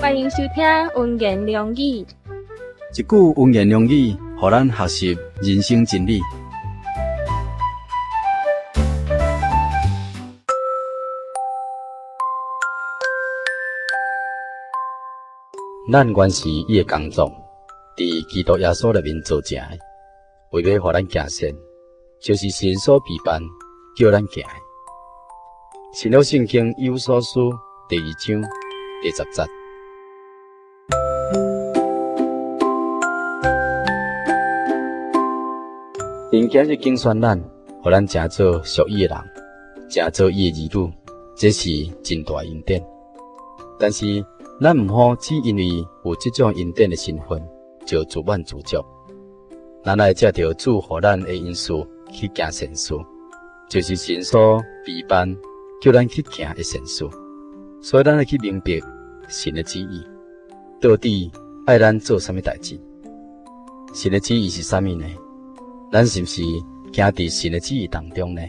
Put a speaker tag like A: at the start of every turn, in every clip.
A: 歡迎收聽溫言良語。
B: 一句溫言良語，予咱學習人生真理。咱原是伊的工作，佇基督耶穌內面做成的，為欲予咱行善，就是神所備辦叫咱行的。新約聖經以弗所書第二章第十節。神今日揀選咱，予咱成做屬伊的人，成做伊的兒女，這是真大恩典。但是，咱毋好只因為有這種恩典的身份，就自滿自足。咱愛藉著主予咱的恩賜去行善事，就是神所備辦叫咱去行的善事。所以，咱愛去明白神的旨意，到底愛咱做啥物代誌？神的旨意是啥物呢？咱是毋是行佇神的旨意當中呢？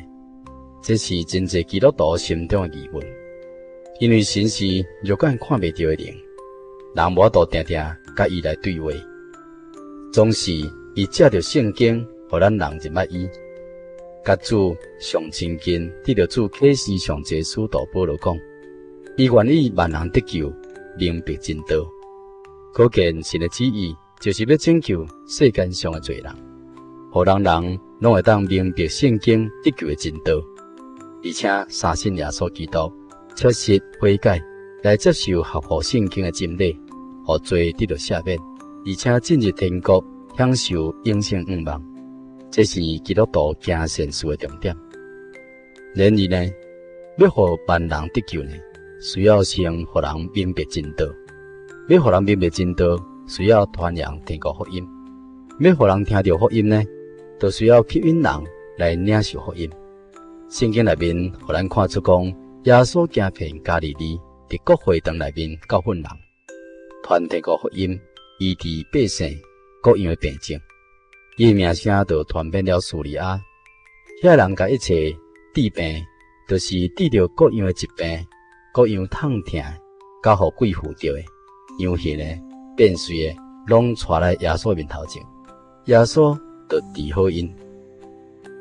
B: 這是真濟基督徒心中的疑問。因為神是肉眼看袂著的靈，人無法度定定佮伊來對話，總是伊藉著聖經，予咱人認捌伊。佮主上親近，得著主啟示上濟使徒保羅講，伊願意萬人得救，明白真道。可見神的旨意就是欲拯救世間上的罪人，予人人攏會當明白聖經得救的真道，而且相信耶穌基督。切實悔改，來接受合乎聖經的真理，予罪得著赦免，而且進入天國，享受永生向望。這是基督徒行善事的重點。然而呢，欲予萬人得救呢，需要先予人明白真道。欲予人明白真道，需要傳揚天國福音。欲予人聽著福音呢，就需要吸引人來領受福音。聖經內面予咱看出講，耶穌行遍加利利，佇各會堂內面教訓人，傳天國福音，醫治百姓各樣的病症。伊的名聲就傳遍了敘利亞，遐人共一切治病，就是治著各樣的疾病、各樣痛疼，佮予鬼附著的、陽眩的、變綏的，攏帶來耶穌面頭前，耶穌就治好𪜶。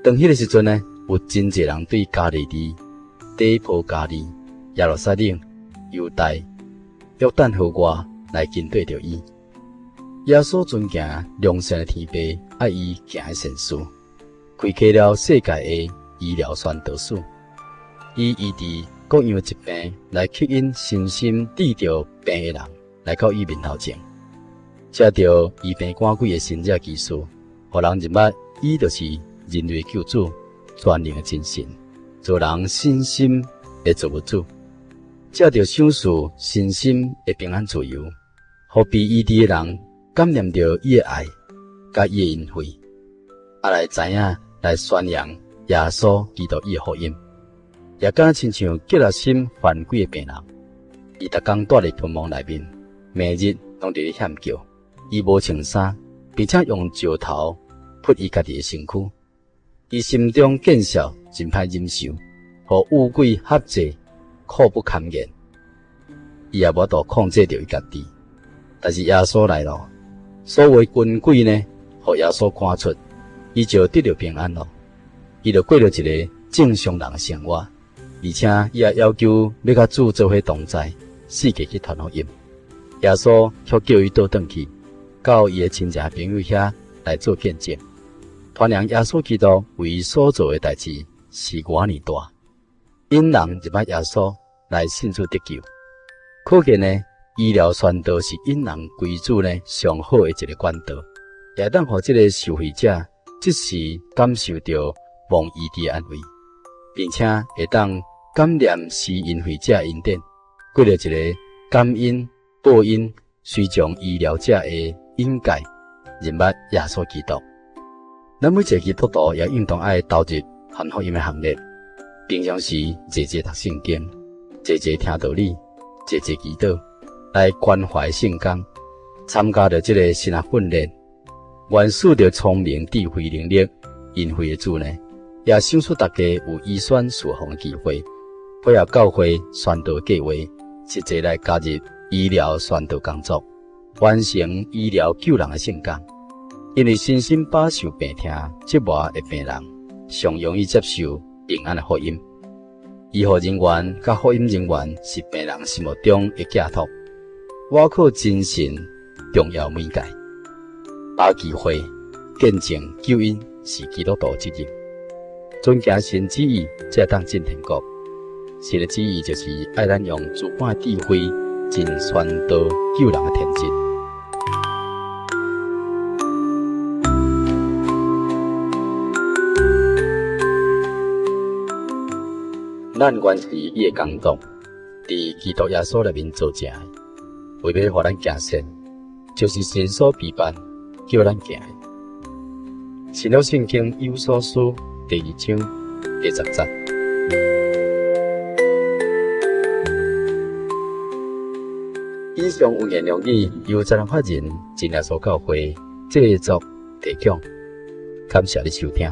B: 當彼个時陣呢，有真濟人對加利利、底波加利、耶路撒冷、猶大、約旦河外來跟綴著伊。耶穌遵行良善的天父愛伊行的善事，開啟了世界的醫療宣道史。伊醫治各樣的疾病，來吸引身心得著病的人來到伊面頭前，藉著醫病趕鬼的神蹟奇事，予人認捌伊就是人類救主、全能的真神。做人信心的造物主，藉著賞賜身心的平安自由，予被醫治的人感染著伊的愛，佮伊的恩惠，啊來知影來宣揚耶穌基督伊的福音，也敢若親像結了心犯鬼的病人，伊逐工蹛佇墳墓內面，暝日攏佇咧喊叫，伊無穿衫，並且用石頭撲伊家己的身軀。伊心中見笑，真歹忍受，予惡鬼轄制，苦不堪言。伊也無法度控制著伊家己。但是耶穌來咯，所有的群鬼呢，予耶穌趕出，伊就得著平安咯。伊就過著一个正常人的生活，而且伊也要求欲佮主做伙同在，四界去傳福音。耶穌卻叫伊倒轉去，到伊的親戚朋友遐來做見證。傳揚耶穌基督為伊所做的代誌是偌爾大，引人入捌耶穌來信主得救。可見呢，醫療宣道是引人歸主呢上好的一个管道，也會當予這个受惠者即時感受著蒙醫治的安慰，並且會當感念施恩惠者的恩典，過著一个感恩報恩、隨從醫療者的引介，認捌耶穌基督。咱每一个基督徒也應當愛投入傳福音的行列，平常時濟濟讀聖經，濟濟聽道理，濟濟祈禱，來關懷聖工，參加著這个神學訓練，願賜著聰明、智慧、能力、恩惠的主呢，也賞賜大家有醫宣事奉的機會，配合教會宣道計劃，實際來加入醫療宣道工作，完成醫療救人的聖工。因為身心飽受病痛折磨的病人，上容易接受平安的福音。醫護人員佮福音人員是病人心目中的寄託，倚靠真神重要媒介，把握機會見證救恩是基督徒責任。遵行神旨意，才會當進天國。神的旨意就是愛咱用諸般智慧，盡宣道救人的天職。咱原是伊的工作，佇基督耶穌內面做成的，為欲予咱行善，就是神所備辦，叫咱行的。新約聖經以弗所書第二章第十節。以上溫言良語由台南法人真耶穌教會製作提供，感謝你收聽。